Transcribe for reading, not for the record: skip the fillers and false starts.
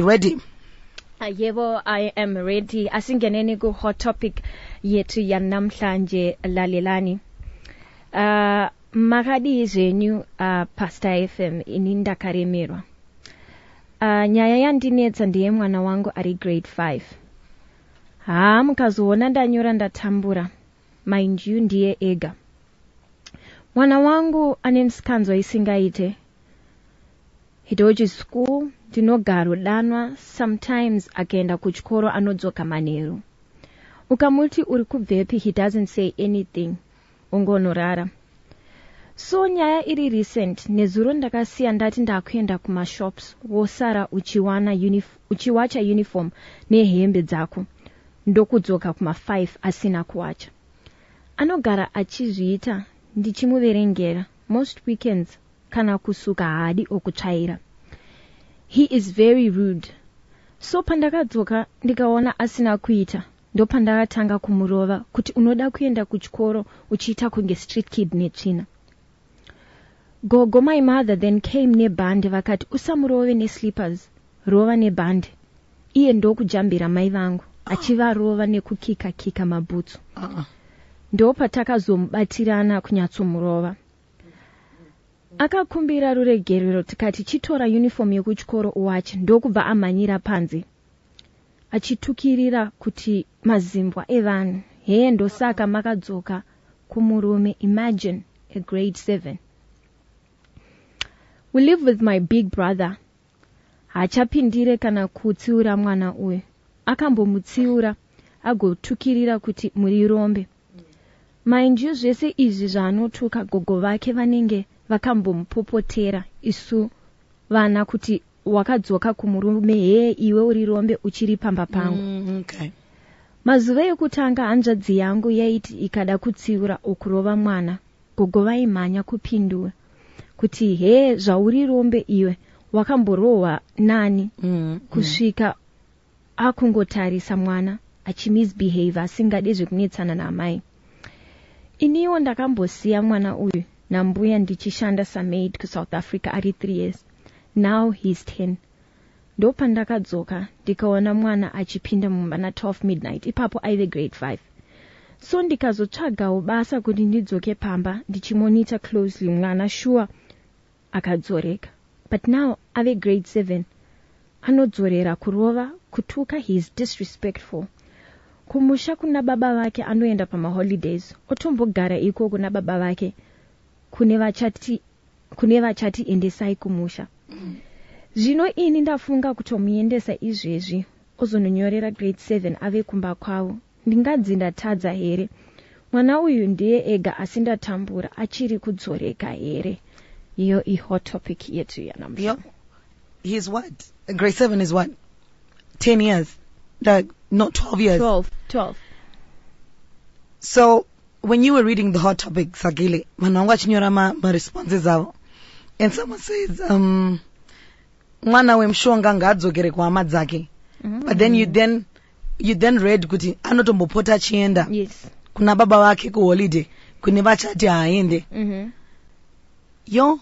Ready? Yebo, I am ready. Asingeneni ku hot topic yethu yanamhlanje, lalelani. Makadii zvenyu, Pastor FM? Ini ndakaremerwa. Nyaya yandinetsa ndeyemwana wangu ari grade 5. Haa, mukazoona ndanyora ndatambura. Mind you, ndiye ega. Mwana wangu ane musikanzwa isingaite. He dodges school, ndinogarodanwa. Sometimes akaenda kuchikoro anodzoka manheru. Ukamuti uri kubvepi, he doesn't say anything. Ungonorara. So nyaya iri recent, nezuro ndakasiya ndati ndakuenda kumashops, wosara uchiwana uchiwacha uniform nehembe dzako, ndokudzoka kuma5 asina kuwacha. Anogara achizviita ndichimuverengera most weekends. Kana kusuka haadi okutsvaira. He is very rude. So pandakadzoka ndikaona asina kuita, ndopandakatanga kumurova kuti unoda kuenda kuchikoro uchiita kunge street kid netsvina. Gogo, my mother, then came nebhande, vakati usamurove neslippers, rova nebhande. Iye ndokujambira mai vangu achivarova nekukika kika mabhutsu. Ndopatakazomubatirana kunyatsomurova. Akakumbira ruregerero, tikati chitora uniform yekuchikoro uwache, ndokubva amhanyira panze achitukirira kuti mazimbwa evanhu, heye, ndosaka makadzoka kumurume. Imagine, a grade 7. We live with my big brother. Haachapindire kana kutsiura mwana uyu. Akambomutsiura agotukirira kuti muri rombe. Mind you, zvese izvi zvaanotuka, gogo vake vanenge vakambomupopotera isu vana kuti wakadzoka kumurume, hee, iwe uri rombe uchiri pamba pangu. Mazuva ekutanga hanzvadzi yangu yaiti ikada kutsiura okurova mwana, gogo vaimhanya kupindura kuti hee, zvauri rombe iwe, wakamborohwa nani? Kusvika akungotarisa mwana achimisbehave, asingade zvekunetsana naamai. Iniwo ndakambosiya mwana uyu nambuya ndichishanda samaid kuSouth Africa ari 3 years. Now he's 10. Ndopandakadzoka ndikaona mwana achipinda mumba na12 midnight. Ipapo aive grade 5. So ndikazotsvagawo basa kuti ndidzoke pamba ndichimonita closely mwana. Sure, akadzoreka, but now ave grade 7, anodzorera kurova, kutuka. He is disrespectful. Kumusha kuna baba vake anoenda pamaholidays, otombogara ikoko nababa vake kune vachati endesai kumusha. Zvino ini ndafunga kutomuendesa izvezvi ozononyorera grade 7 ave kumba kwavo. Ndingadzi ndatadza here? Mwana uyu ndiye ega, asi ndatambura. Achiri kudzoreka here? Iyo ihot topic yetu yanamhla. Yep. He's what? Grade 7 is what? 10 years. Like, not 12 years. 12, 12. So, when you were reading the hot topic, Sagile, vanhu vanga vachinyora ma-responses avo. And someone says, mwana wemushonga ngaadzokere kuhama dzake. But then you then read kuti anotombopota achienda kuna baba vake kuholiday, kune vachati haaende. Yo.